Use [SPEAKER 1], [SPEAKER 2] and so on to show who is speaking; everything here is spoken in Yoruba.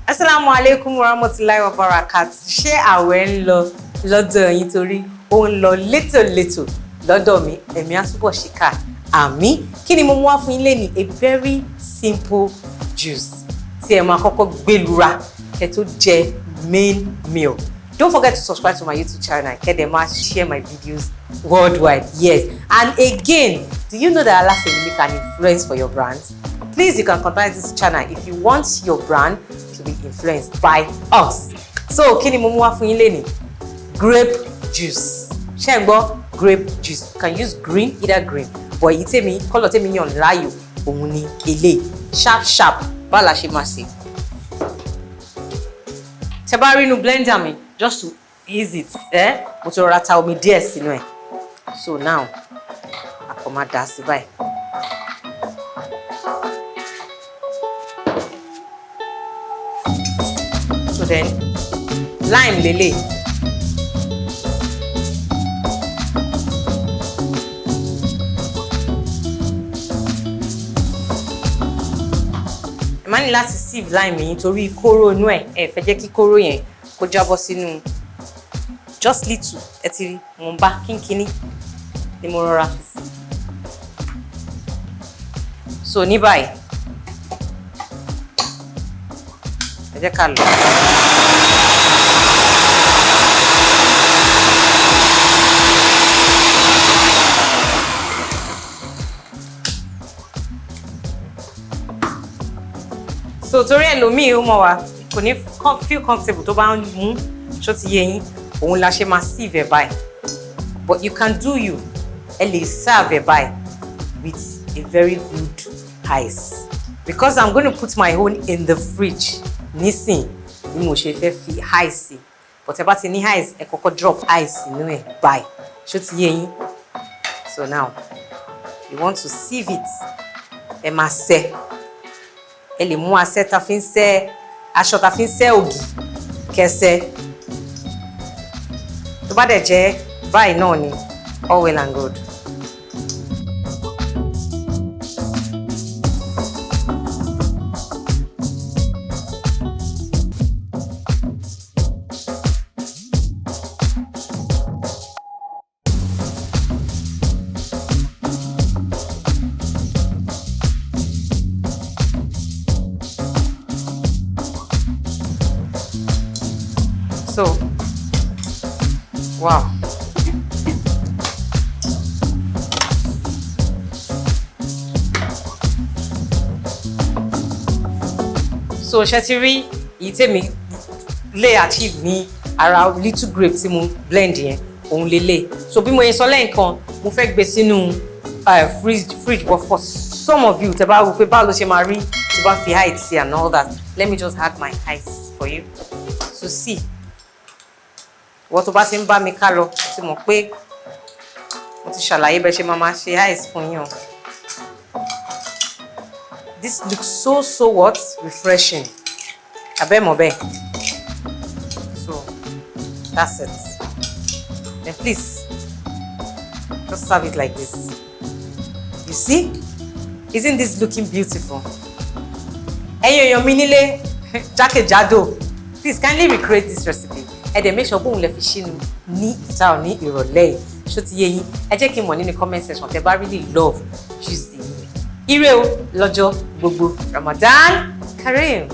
[SPEAKER 1] Assalamu alaikum warahmatullahi wabarakatuh. Ṣé àwẹ̀ ń lọ lọ́dọ̀ yín? Torí ó ń lọ létòlétò lọ́dọ̀ mi. Ẹ̀mí á túbọ̀ ṣìkà àmì. Kí ni mo mú wá fún yín lénìí? A very simple juice tí ẹ máa kọ́kọ́ gbẹlura kẹ́ tó jẹ main meal. Don't forget to subscribe to my YouTube channel. Kẹ́ dẹ̀ máa share my videos worldwide. Yes, and again, do you know that Alasenimi can influence for your brand? Please, you can contact this channel if you want your brand to be influenced by us. So kí ni mo mú wá fún yín lénìí? Grape juice. Ṣé ń gbọ́? Grape juice. You can use green, either green, but èyí tèmi, colour tèmi yàn láàyò, òun ni eléyìí. Sharp sharp, báwo la ṣe máa ṣe? Tẹ bá rí inú blender mi, just to ease it, mo ti rọra ta omi díẹ̀ sínú ẹ̀. So now, a kò máa dà á sí báyìí. So then, lime lélẹ̀. Ẹ má ní láti sieve lime yìí torí kóró inú ẹ̀, ẹ fẹ́ jẹ́ kí kóró yẹn kó jábọ́ sínú. Just little, ẹ ti rí, mo ń bá kínkínní ni mo rọra fi sí. So ní báyìí, ẹ jẹ́ ká lọ. So torí ẹlòmíì, ó mọ̀ wá kò ní feel comfortable tó bá ń mú. Ṣó ti yé yín? Òun la ṣe máa sieve ẹ̀ báyìí, but you can do you, ẹ lè serve ẹ̀ báyìí with a very good ice. Because I'm going to put my own in the fridge nísìn bí mo ṣe fẹ́ fi ice sí, but ẹ bá ti ní ice, ẹ kọ́kọ́ drop ice sínú ẹ̀ báyìí. Ṣó ti yé yín? So now you want to sieve it. Ẹ máa ṣẹ́, ẹ lè mú asẹ́ ta fi ń ṣẹ́ aṣọ, ta fi ń ṣẹ́ ògì kẹsẹ́. Tó bá dẹ̀ jẹ́ báyìí náà ni, all well and good. So, wow. So ṣe ti rí èyí tèmi lè achieve ní ara little grape tí mo blend yẹn, òun lélẹ̀. So bí mo yẹn sọ lẹ́ẹ̀kan, mo fẹ́ gbé sínú fridge, but for some of you tẹ́ bá wò pé báwo ló ṣe máa rí tí bá fi ice sí and all that, let me just add my ice for you to see. Wọ́n tó bá ti ń bá mi ká lọ ti mọ̀ pé mo ti ṣàlàyé bẹ́ẹ̀ ṣe máa máa ṣe ice fún yín o. This looks so so what? Refreshing. Abẹ́ mọ̀ bẹ́ẹ̀. So that's it. Then please just serve it like this. You see? Isn't this looking beautiful? Ẹ̀yin èèyàn mi nílé jákèjádò, please kindly recreate this recipe. Ẹ dẹ̀ make sure bóun lè fi ṣínu ní ìta ní ìrọ̀lẹ́ yìí. Ṣó ti yé yín? Ẹ jẹ́ kí n mọ̀ nínú comment section tẹ́ bá really love juice yìí. Ire o lọ́jọ́ gbogbo. Ramadan Kareem.